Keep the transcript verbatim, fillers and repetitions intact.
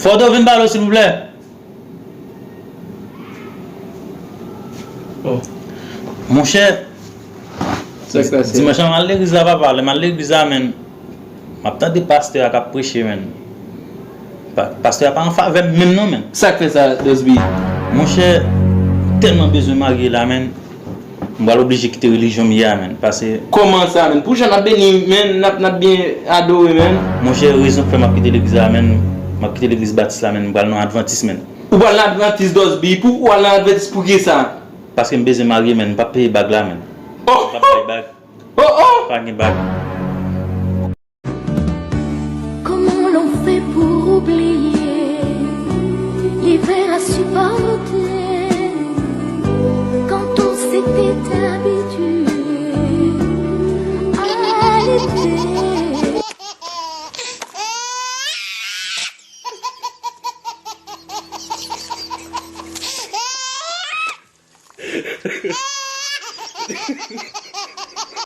Fòdo, vin pale w, silvouplè. Oh. Monchè, dimanch lan, m al legliz la, papa. Lè m al legliz la, menn, m ap tande pastè a k ap preche, menn. Pa- pastè a pa an favè m menm non, menn. Sa k fè sa, Dosby? Monchè, m tèlman bezwen marye la, menn. M pral oblije kite relijyon m ye a, menn. Pase Kòman sa, menn? Pou jan n ap beni, menn, n ap, n ap byen adore, menn. Monchè, rezon k fè m ap kite legliz la, menn, m ap kite legliz batis la, menn, m pral nan advantis, menn. Ou pral nan advantis, Dosby? Pou ou al nan advantis pou kisa? Paske m bezwen marye, menn, m p ap peye bag la, menn. Oh! M p ap peye bag. Oh, oh! Pa gen bag. Comment l'on fait pour oublier l'hiver à supporter quand on s'était habitué à l'été?